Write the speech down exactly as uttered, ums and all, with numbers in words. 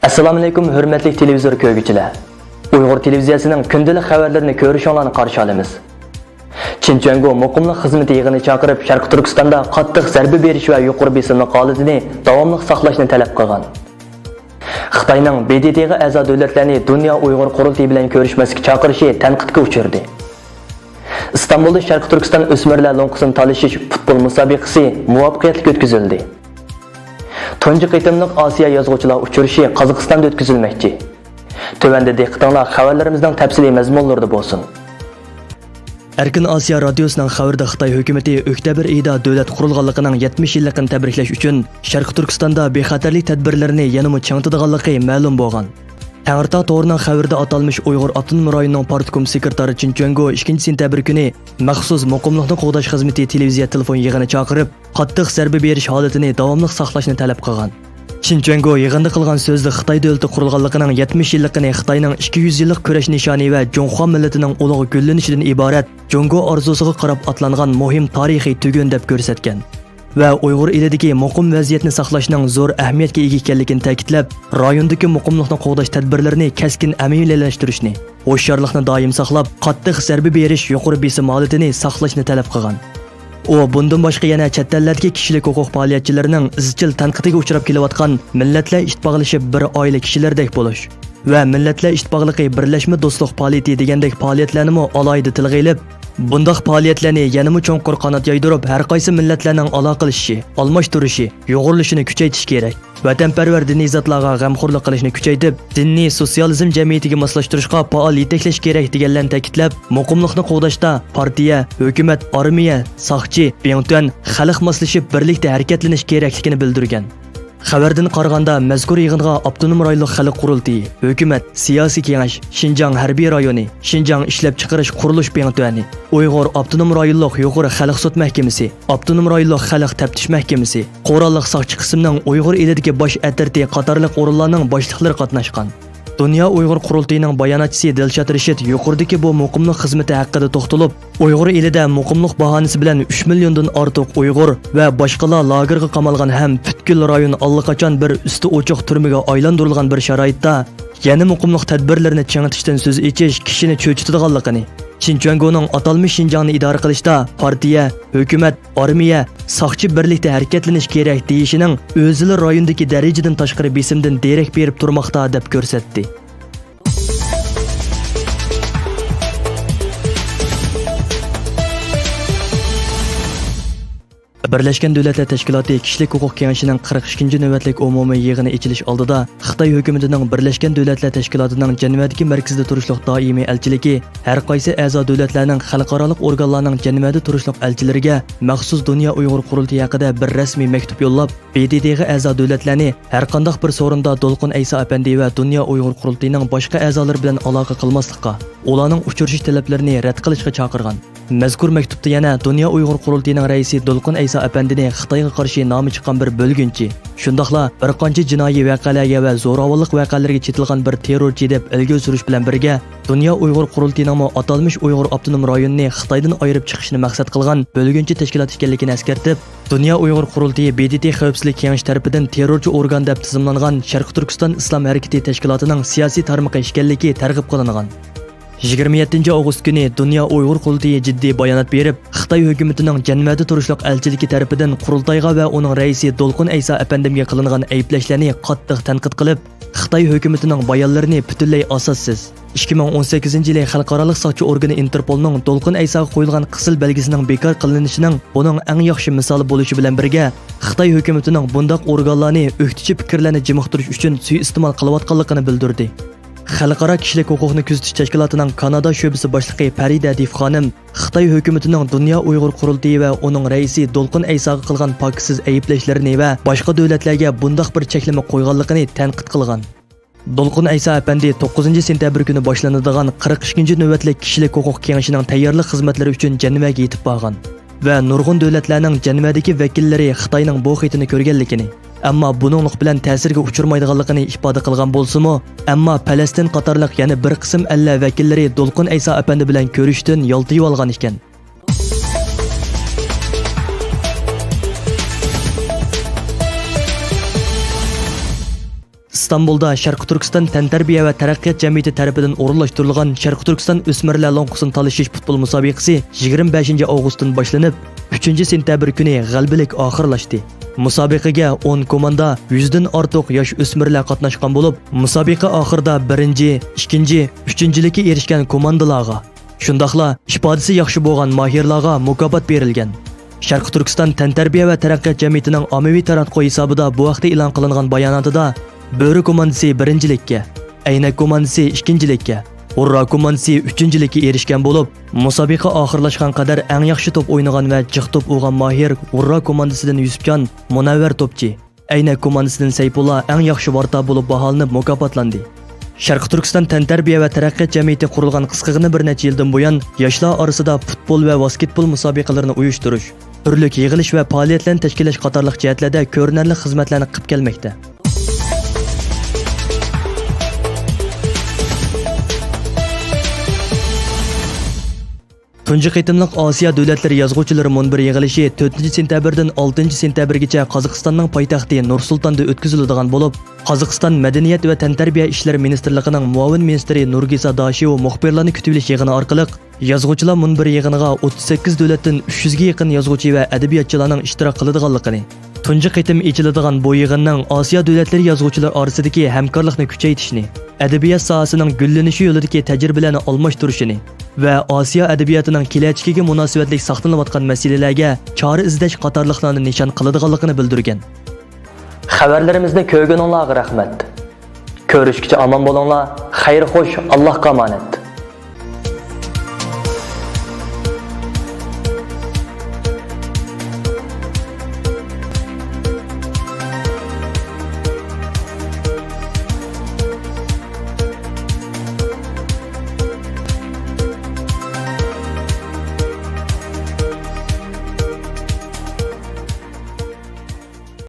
ئەسسالامۇئەلەيكۇم، ھۆرمەتلىك تېلېۋىزور كۆرگۈچىلەر! ئۇيغۇر تېلېۋىزىيەسىنىڭ كۈندىلىك خەۋەرلىرىنى كۆرۈشۈڭلارنى قارشى ئالىمىز. چىن چۈەنگو مۇقىملىق خىزمىتى يىغىنى چاقىرىپ، شەرقىي تۈركىستاندا قاتتىق زەربە بېرىش ۋە يۇقىرى بېسىملىق ھالىتىنى داۋاملىق ساقلاشنى تەلەپ قىلغان. خىتاينىڭ ب د ت غا ئەزا دۆلەتلەرنى دۇنيا ئۇيغۇر قۇرۇلتىيى بىلەن كۆرۈشمەسلىككە چاقىرىشى تەنقىدكە ئۇچرىدى. ئىستانبۇلدا شەرقىي تۈركىستان ئۆسمۈرلەر لوڭقىسىنى تالىشىش پۇتبول مۇسابىقىسى مۇۋەپپەقىيەتلىك ئۆتكۈزۈلدى. تۇنجى قېتىملىق ئاسىيا يازغۇچىلار ئۇچرىشى قازاقىستاندا ئۆتكۈزۈلمەكچى. تۆۋەندە دىققىتىڭلار خەۋەرلىرىمىزنىڭ تەپسىلىي مەزمۇنلىرىدا بولسۇن. ئەركىن ئاسىيا رادىيوسىنىڭ خەۋىرىدە خىتاي ھۆكۈمىتى ئۆكتەبىر ئېيىدا دۆلەت قۇرۇلغانلىقىنىڭ يەتمىش يىللىقىنى تەبرىكلەش ئۈچۈن، شەرقىي تۈركىستاندا بىخەتەرلىك تەدبىرلىرىنى يەنىمۇ چىڭىتىدىغانلىقى مەلۇم بولغان. تەڭرىتاغ تورىنىڭ خەۋىرىدە ئاتالمىش ئۇيغۇر ئاپتونوم رايونىنىڭ پارتكوم سېكرېتارى چىن چۈەنگو ئىككىنچى سېنتەبىر كۈنى مەخسۇس مۇقىملىقنى قوغداش خىزمىتى تېلېۋىزىيە تېلېفون يىغىنى چاقىرىپ، قاتتىق زەربە بېرىش ھالىتىنى داۋاملىق ساقلاشنى تەلەپ قىلغان. چىن چۈەنگو يىغىندا قىلغان سۆزىدە خىتاي دۆلىتى قۇرۇلغانلىقىنىڭ يەتمىش يىللىقىنى خىتاينىڭ ئىككى يۈز يىللىق كۈرەش نىشانى ۋە جۇڭخۇا مىللىتىنىڭ ئۇلۇغ گۈللىنىشىدىن ئىبارەت جۇڭگو ئارزۇسىغا قاراپ ئاتلانغان مۇھىم تارىخىي تۈگۈن دەپ كۆرسەتكەن ۋە ئۇيغۇر ئېلىدىكى مۇقىم ۋەزىيەتنى ساقلاشنىڭ زور ئەھمىيەتكە ئىگە ئىكەنلىكىنى تەكىتلەپ، رايوندىكى مۇقىملىقنى قوغداش تەدبىرلىرىنى كەسكىن ئەمەلىيلەشتۈرۈشنى، ھوشيارلىقنى دائىم ساقلاپ، قاتتىق زەربە بېرىش يۇقىرى بېسىم ھالىتىنى ساقلاشنى تەلەپ قىلغان. ئۇ بۇندىن باشقا يەنە چەت ئەللەردىكى كىشىلىك ھوقۇق پائالىيەتچىلىرىنىڭ ئىزچىل تەنقىدىگە ئۇچراپ كېلىۋاتقان مىللەتلەر ئىتتىپاقلىشىپ بىر ئائىلە كىشىلىرىدەك بولۇش ۋە مىللەتلەر ئىتتىپاقلىقى بىرلەشمە دوستلۇق پائالىيىتى دېگەندەك پائالىيەتلەرنىمۇ ئالاھىدە تىلغا ئېلىپ، بۇنداق پائالىيەتلەرنى يەنىمۇ چوڭقۇر قانات يايدۇرۇپ، ھەر قايسى مىللەتلەرنىڭ ئالاقىلىشىشى، ئالماشتۇرۇشى، يۇغۇرۇلۇشىنى كۈچەيتىش كېرەك. ۋەتەنپەرۋەر دىنىي زاتلارغا غەمخورلۇق قىلىشنى كۈچەيتىپ، دىننى سوتسىيالىزم جەمئىيىتىگە ماسلاشتۇرۇشقا پائال يېتەكلەش كېرەك، دېگەنلەرنى تەكىتلەپ، مۇقىملىقنى قوغداشتا پارتىيە، ھۆكۈمەت، ئارمىيە، ساقچى، بىڭتۈەن، خەلق ماسلىشىپ بىرلىكتە ھەرىكەتلىنىش كېرەكلىكىنى بىلدۈرگەن. خەۋەردىن قارىغاندا، مەزكۇر يىغىنغا ئاپتونوم رايونلۇق خەلق قۇرۇلتىيى، ھۆكۈمەت، سىياسىي كېڭەش، شىنجاڭ ھەربىي رايونى، شىنجاڭ ئىشلەپچىقىرىش قۇرۇلۇش بىڭتۈەنى، ئۇيغۇر ئاپتونوم رايونلۇق يۇقىرى خەلق سوت مەھكىمىسى، ئاپتونوم رايونلۇق خەلق تەپتىش مەھكىمىسى، قوراللىق ساقچى قىسمىنىڭ ئۇيغۇر ئېلىدىكى باش ئەترىتى قاتارلىق ئورۇنلارنىڭ باشلىقلىرى قاتناشقان. دۇنيا ئۇيغۇر قۇرۇلتىيىنىڭ باياناتچىسى دىلشات رىشىت يۇقىرىدىكى بۇ مۇقىملىق خىزمىتى ھەققىدە توختىلىپ، ئۇيغۇر ئېلىدە مۇقىملىق باھانىسى بىلەن ئۈچ مىليوندىن ئارتۇق ئۇيغۇر ۋە باشقىلار لاگېرغا قامالغان ھەم پۈتكۈل رايون ئاللىقاچان بىر ئۈستى ئوچۇق تۈرمىگە ئايلاندۇرۇلغان بىر شارائىتتا، يەنە مۇقىملىق تەدبىرلىرىنى چىڭىتىشتىن سۆز ئېچىش كىشىنى چۆچۈتىدىغانلىقىنى، چىن چۈەنگونىڭ ئاتالمىش شىنجاڭنى ئىدارە قىلىشتا پارتىيە، ھۆكۈمەت، ئارمىيە، ساقچى بىرلىكتە ھەرىكەتلىنىش كېرەك دېيىشىنىڭ ئۆزىلا رايوندىكى دەرىجىدىن تاشقىرى بېسىمدىن دېرەك بېرىپ تۇرماقتا، دەپ كۆرسەتتى. بىرلەشكەن دۆلەتلەر تەشكىلاتى كىشىلىك ھوقۇق كېڭىشىنىڭ قىرىق ئىككىنچى نۆۋەتلىك ئومۇمىي يىغىنى ئېچىلىش ئالدىدا خىتاي ھۆكۈمىتىنىڭ بىرلەشكەن دۆلەتلەر تەشكىلاتىنىڭ جەنۋەدىكى مەركىزىدە تۇرۇشلۇق دائىمىي ئەلچىلىكى ھەر قايسى ئەزا دۆلەتلەرنىڭ خەلقئارالىق ئورگانلارنىڭ جەنۋەدە تۇرۇشلۇق ئەلچىلىرىگە مەخسۇس دۇنيا ئۇيغۇر قۇرۇلتىيى ھەققىدە بىر رەسمىي مەكتۇپ يوللاپ، ب د ت غا ئەزا دۆلەتلەرنى ھەرقانداق بىر سورۇندا دولقۇن ئەيسا ئەپەندى ۋە دۇنيا ئۇيغۇر قۇرۇلتىيىنىڭ باشقا ئەزالىرى بىلەن ئالاقە قىلماسلىققا، ئۇلارنىڭ ئۇچرىشىش تەلەپلىرىنى رەت قىلىشقا چاقىرغان. مەزكۇر مەكتۇپتا يەنە دۇنيا ئۇيغۇر قۇرۇلتىيىنىڭ رەئىسى دولقۇن ئەيسا ئەپەندىنى خىتايغا قارشى نامى چىققان بىر بۆلگۈنچى، شۇنداقلا بىر قانچە جىنايى ۋەقەلەرگە ۋە زوراۋانلىق ۋەقەلىرىگە چېتىلغان بىر تېررورچى دەپ ئىلگىرى سۈرۈش بىلەن بىرگە، دۇنيا ئۇيغۇر قۇرۇلتىيىنىڭمۇ ئاتالمىش ئۇيغۇر ئاپتونوم رايونىنى خىتايدىن ئايرىپ چىقىشنى مەقسەت قىلغان بۆلگۈنچى تەشكىلات ئىكەنلىكىنى ئەسكەرتىپ، دۇنيا ئۇيغۇر قۇرۇلتىيى ب د ت خەۋپسىزلىك كېڭىشى تەرىپىدىن تېررورچى ئورگان دەپ تىزىملانغان شەرقىي تۈركىستان ئىسلام ھەرىكىتى تەشكىلاتىنىڭ سىياسىي تارمىقى ئىكەنلىكى تەرغىب قىلىنغان. يىگىرمە يەتتىنچى ئاۋغۇست كۈنى دۇنيا ئۇيغۇر قۇرۇلتىيى جىددىي بايانات بېرىپ، خىتاي ھۆكۈمىتىنىڭ جەنۋەدە تۇرۇشلۇق ئەلچىلىكى تەرىپىدىن قۇرۇلتايغا ۋە ئۇنىڭ رەئىسى دولقۇن ئەيسا ئەپەندىمگە قىلىنغان ئەيىبلەشلەرنى قاتتىق تەنقىد قىلىپ، خىتاي ھۆكۈمىتىنىڭ بايانلىرىنى پۈتۈنلەي ئاساسسىز، ئىككى مىڭ ئون سەككىزىنچى يىلى خەلقئارالىق ساقچى ئورگىنى ئىنتېرپولنىڭ دولقۇن ئەيساغا قويۇلغان قىزىل بەلگىسىنىڭ بىكار قىلىنىشىنىڭ بۇنىڭ ئەڭ ياخشى مىسالى بولۇشى بىلەن بىرگە، خىتاي ھۆكۈمىتىنىڭ بۇنداق ئورگانلارنى ئۆكتىچى پىكىرلەرنى جىمىقتۇرۇش ئۈچۈن سۇيىئىستېمال قىلىۋاتقانلىقىنى بىلدۈردى. خەلقئارا كىشىلىك ھوقۇقنى كۆزىتىش تەشكىلاتىنىڭ كانادا شۆبىسى باشلىقى پەرىدە دىف خانىم خىتاي ھۆكۈمىتىنىڭ دۇنيا ئۇيغۇر قۇرۇلتىيى ۋە ئۇنىڭ رەئىسى دولقۇن ئەيساغا قىلغان پاكىتسىز ئەيىبلەشلىرىنى ۋە باشقا دۆلەتلەرگە بۇنداق بىر چەكلىمە قويغانلىقىنى تەنقىد قىلغان. دولقۇن ئەيسا ئەپەندى توققۇزىنچى سېنتەبىر كۈنى باشلىنىدىغان قىرىق ئىككىنچى نۆۋەتلىك كىشىلىك ھوقۇق كېڭىشىنىڭ تەييارلىق خىزمەتلىرى ئۈچۈن جەنۋەگە يېتىپ بارغان ۋە نۇرغۇن دۆلەتلەرنىڭ جەنۋەدىكى ۋەكىللىرى خىتاينىڭ بۇ خېتىنى كۆرگەنلىكىنى، ئەمما بۇنىڭلىق بىلەن تەسىرگە ئۇچرىمايدىغانلىقىنى ئىپادە قىلغان بولسىمۇ، ئەمما پەلەستىن قاتارلىق يەنە بىر قىسىم ئەللەر ۋەكىللىرى دولقۇن ئەيسا ئەپەندى بىلەن كۆرۈشۈشتىن يالتىيىۋالغان ئىكەن. ئىستانبۇلدا شەرقىي تۈركىستان تەنتەربىيە ۋە تەرەققىيات جەمئىيىتى تەرىپىدىن ئورۇنلاشتۇرۇلغان شەرقىي تۈركىستان ئۆسمۈرلەر لوڭقىسىنى تالىشىش پۇتبول مۇسابىقىسى يىگىرمە بەشىنچى ئاۋغۇستتىن باشلىنىپ، ئۈچىنچى سېنتەبىر كۈنى غەلىبىلىك ئاخىرلاشتى. مۇسابىقىگە ئون كوماندا، يۈزدىن ئارتۇق ياش ئۆسمۈرلەر قاتناشقان بولۇپ، مۇسابىقە ئاخىرىدا بىرىنچى، ئىككىنچى، ئۈچىنچىلىككە ئېرىشكەن كوماندىلارغا، شۇنداقلا ئىپادىسى ياخشى بولغان ماھىرلارغا مۇكاپات بېرىلگەن. شەرقىي تۈركىستان تەنتەربىيە ۋە تەرەققىيات جەمئىيىتىنىڭ ئاممىۋى تاراتقۇ ھېسابىدا بۇ ھەقتە ئېلان قىلىنغان باياناتىدا، بۆرە كوماندىسى بىرىنچىلىككە، ئەينەك كوماندىسى ئىككىنچىلىككە، ھۇررا كوماندىسى ئۈچىنچىلىككە ئېرىشكەن بولۇپ، مۇسابىقە ئاخىرلاشقان قەدەر ئەڭ ياخشى توپ ئوينىغان ۋە جىق توپ ئۇرغان ماھىر ھۇررا كوماندىسىدىن يۈسۈپجان مۇنەۋۋەر توپچى، ئەينەك كوماندىسىدىن سەيپۇللا ئەڭ ياخشى ۋاراتار بولۇپ باھالىنىپ مۇكاپاتلاندى. شەرقىي تۈركىستان تەنتەربىيە ۋە تەرەققىيات جەمئىيىتى قۇرۇلغان قىسقىغىنە بىر نەچچە يىلدىن بۇيان ياشلار ئارىسىدا پۇتبول ۋە ۋاسكېتبول مۇسابىقىلىرىنى ئۇيۇشتۇرۇش، تۈرلۈك يىغىلىش ۋە پائالىيەتلەرنى تەشكىللەش قاتارلىق جەھەتلەردە كۆرۈنەرلىك خىزمەتلەرنى قىلىپ كەلمەكتە. تۇنجى قېتىملىق ئاسىيا دۆلەتلىرى يازغۇچىلىرى مۇنبىرى يىغىلىشى تۆتىنچى سېنتەبىردىن ئالتىنچى سېنتەبىرگىچە قازاقىستاننىڭ پايتەختى نۇر سۇلتاندا ئۆتكۈزۈلىدىغان بولۇپ، قازاقىستان مەدەنىيەت ۋە تەنتەربىيە ئىشلىرى مىنىستىرلىقىنىڭ مۇئاۋىن مىنىستىرى نۇرگىسا داشېۋا مۇخبىرلارنى كۈتۈۋېلىش يىغىنى ئارقىلىق، يازغۇچىلار مۇنبىرى يىغىنىغا ئوتتۇز سەككىز دۆلەتتىن ئۈچ يۈزگە يېقىن يازغۇچى ۋە ئەدەبىياتچىلارنىڭ ئىشتىراك قىلىدىغانلىقىنى، تۇنجى قېتىم ئېچىلىدىغان بۇ يىغىننىڭ ئاسىيا دۆلەتلىرى يازغۇچىلىرى ئارىسىدىكى ھەمكارلىقنى كۈچەيتىشنى، ئەدەبىيات ساھەسىنىڭ گۈللىنىشى يولىدىكى تەجرىبىلەرنى ئالماشتۇرۇشىنى ۋە ئاسىيا ئەدەبىياتىنىڭ كېلەچىكىگە مۇناسىۋەتلىك ساقلىنىۋاتقان مەسىلىلەرگە چارە ئىزدەش قاتارلىقلارنى نىشان قىلىدىغانلىقىنى بىلدۈرگەن. خەۋەرلىرىمىزنى كۆرگىنىڭلارغا رەھمەت. كۆرۈشكىچە ئامان بولۇڭلار. خەير خوش، ئاللاھقا ئامانەت.